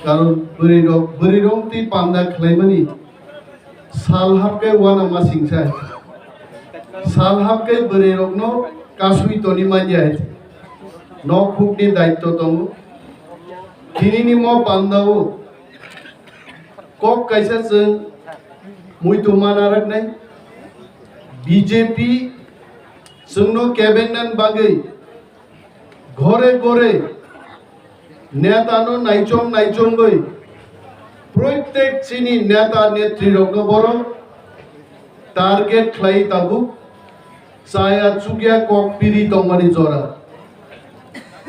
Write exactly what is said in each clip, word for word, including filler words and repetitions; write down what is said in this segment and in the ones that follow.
Karon bwrwi rok, bwrwi rok twi panda khlaimani sal hapkhe wana masing sai. Sal hapkhe bwrwi rokno kasui toni manya. Nok hukni daitto tongo. Tinini mo pandao kok kaisa chwng muitu mana raknai. B J P chwngno kebengnan bagwi ghore ghore netano naichong naichongwi proitek chini neta netrirokno borok target khlai tabuk chaya chukya kok piri tongmani jora.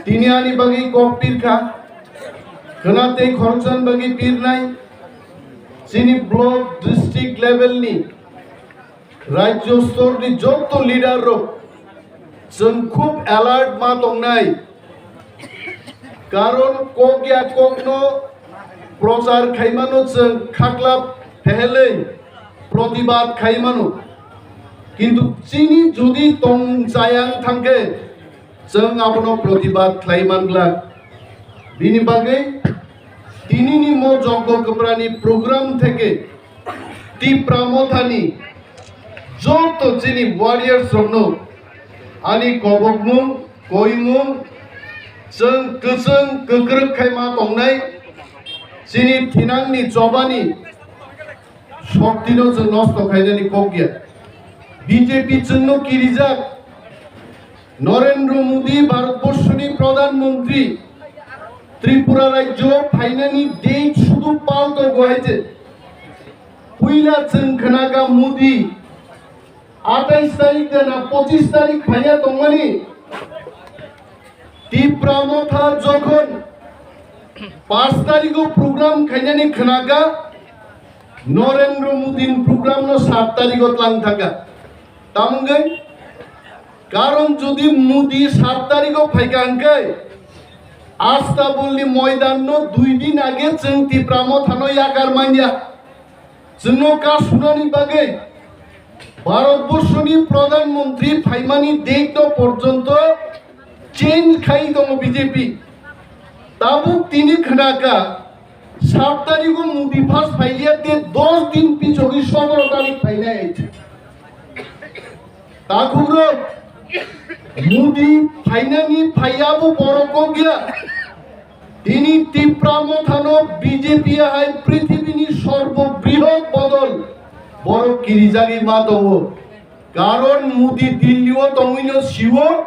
Tini ani bagwi kok pirkha, khwna tei khoroksan bagwi pirnai chini block district level ni Rajyo stor ni joto leader rok chwng khub alert ma tongnai, karon kok ya kokno prochar khaimano chwng khaklap phehelwi protibad khaimano, kintu chini jodi tong chayang thangkhe chwng abono protibad khlai manglak. Bini bagwi tinini mo Joggo Kwprani program theke Tipra Mothani joto chini warriors rokno ani kobokmung, koimung, chwng kwchwng kwkrwk khai ma tongnai chini thinangni chobani shoktino chwng nosto khainani kok ya. B J P chwngno kirijak. Narendra Modi Bharatborshoni Pradhan Mantri Tripura rajyo phainani date sudu palto gohaije. Puila chwng khnaga Modi atais tarik dena pochis tarik phaiya tongmani. Tipra Motha jokhon pash tarigo program khainani khnaga, Narendra Modi ni program no sat tarigo tlang thangkha. Tamungwi karon jodi Modi sat tarigo phaikha hwnkhe Astabulni moidan no dui din age chwng Tipra Mothano yakar manya. Chwngno ka sunani bagwi Bharatborshoni Pradhan Mantri phaimani date no porjonto change khai tongo B J P. Tabuk tini khwnakha sat tarigo Modi first phaiya te dos din pichogwi sotoro tarik phainai. Takhukrok Modi phainani phaiya bo borok kok ya. Tini Tipra Mothano B J P hai prithibini sorbo brihot bodol borok kirijagwi ma tongo. Karon Modi Delhi o tongwino siwo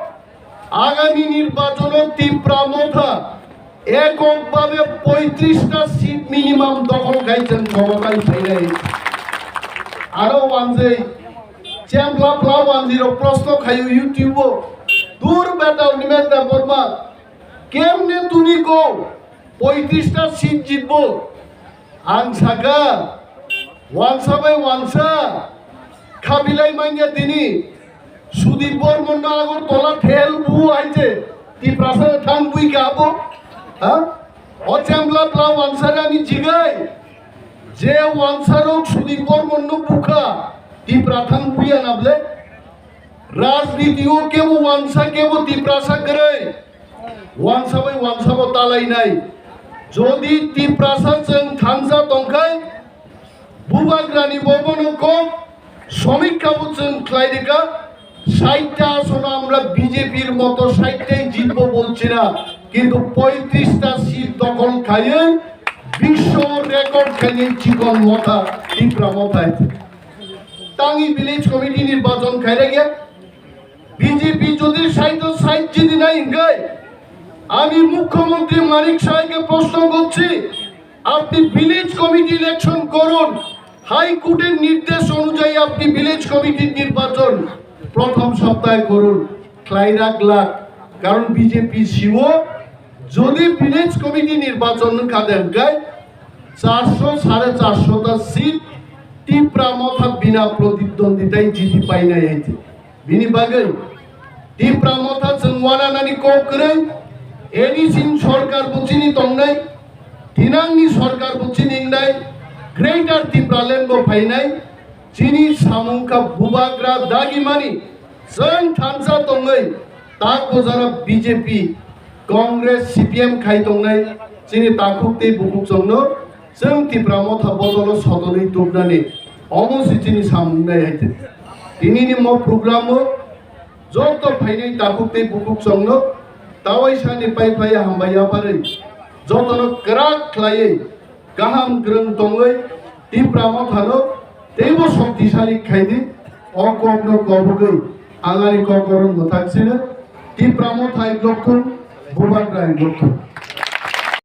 agami nirbachono Tipra Motha ekok babe poitrista seat minimum dokhol khai chwng khomotai phainai. Aro wanjwi chempla pla wanjwi rok prosto khaio YouTube o, "Dur beta Nimeta Borma, kemne tuni ko poitrista seat jitbo?" Ang saka, wansa bai wansa khabilai manya tini. Sudip Bormon no Agartala thel bu aije, Tiprasa thang bui ka abo. Ha? O chempla pla wansa rani jigai. Je wansa rok Sudip Bormon no bukha, Tipra thang buya na ble. Rajniti o kebo wansa kebo Tiprasa kwrwi. Wansa bai wansa bo talainai. Jodi Tiprasa chwng thansa tongkhai, Bubagrani bobono kok somikha bo chwng khlai rikha, ষাটটা আসনে আমরা বিজেপির মতো ষাটটাই জিতবো বলছি না, কিন্তু পঁয়ত্রিশটা সিট দখল খাইয়ে বিশ্ব রেকর্ড খাইয়ে চিকন মথা, টিপরা মথায়। Tangi village committee নির্বাচন খাইরা গিয়া বিজেপি যদি ষাট ষাট জিতে নাই হিংগায়, আমি মুখ্যমন্ত্রী মানিক সাহাকে প্রশ্ন করছি, আপনি ভিলেজ কমিটি ইলেকশন করুন, হাইকোর্টের নির্দেশ অনুযায়ী আপনি ভিলেজ কমিটির নির্বাচন প্রথম সপ্তাহে করুন। Khlai rak glak, karon B J P siwo jodi village committee nirbachon wngkha de hwnkhe charso, sare charso ta seat Tipra Motha bina proditdonditai jiti painai hai. Bini bagwi Tipra Motha chwng wananani kok kwrwi, A D C ni sorkar bo chini tongnai, thinangni sorkar bo chini wngnai, Greater Tipraland bo phainai, chini samung kha bubagra dagimani, chwng thansa tongwi tak bojara B J P, Congress, C P M khai tongnai, chini takhuk tei bukhuk chwngno chwng Tipra Motha bodolo sotonwi tubnani omo se chini samung nai hai khe. Tinini mo program o joto phainai takhuk tei bukhuk chwngno tawaisani pai phlai hambai yaparwi jotono kwrak khlaiwi kaham kwrwng tongwi Tipra Mothano teibo shoktisali khaidi. O kokno kobogwi ang ani kok oro mwthang sino. Tipra Motha hai lokthung, Bubagra hai lokthung.